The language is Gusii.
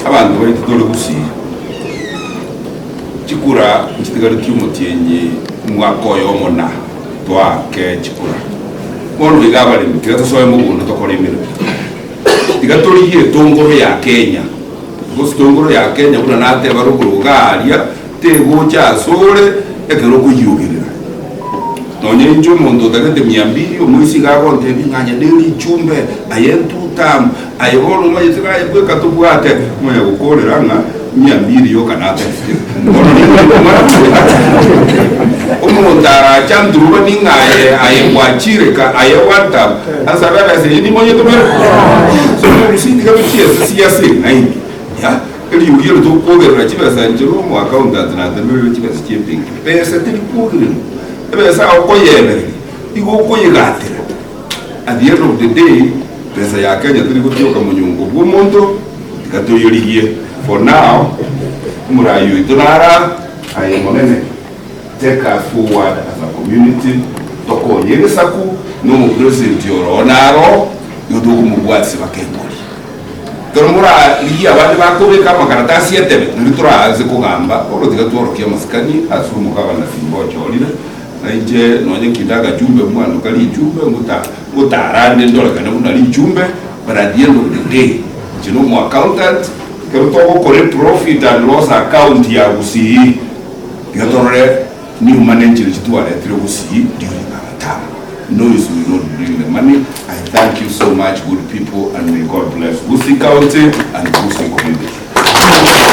Abanto baito tore Gusii, chikura nchitigaretie omotienyi omwaka oyomo na toake chikura. Bono iga abaremi tiga tosoe mogondo tokore emeremo. Tiga torigie etongoro ya Kenya, gose etongoro ya Kenya buna nateba rogoro iga aria, tegocha asore ekero okoyiogerera. Nonya inche omonto otagete mia mbili, omoisia iga agontebia ng'a aye ne richumbe, aye ntutamu, aye bono omanyete ng'a aye bweka tobwate, omanya gokorera ng'a mia mbili yoka natagete. Bono nigo omwana omonto arache anturubanie ng'a aye aye gwachire ka aye one term, ansabe ebesa eyio nimonyete omere? So omogusi tiga tochiese siasa eng'aini, ya. Eriogi eri tokwogerera chibesa inche nomo accountant natemerire chibesa chia ebenki. Besa teri kwogererwa, ebesa ao okoyebereria igo okoyegatera. At the end of the day besa ya Kenya teri gotioka monyongo bwa omonto tiga toyerigie. For now omorai oito nara aye monene take us forward as a community tokonye egesaku na omopresident oroo naro igo tokomobwatisia baka engori. Ekero morarigie abande bakobeka amakaratasi etebe, nario toraanse kogamba, bono tiga tworokie amasikani ase omogabana Simba ochorire, na inche nonye kinde agachumbe mwandoka richumbe, ngota ngotarande ndorekane buna richumbe, but at the end of the day, inche na omo accountant, ekero togokora eprofit and loss account ya Gusii, tiga torore New money nchire chitwaretire gusii during our term. Noise will not bring the money. I thank you so much good people and may God bless Gusii County and Gusii community.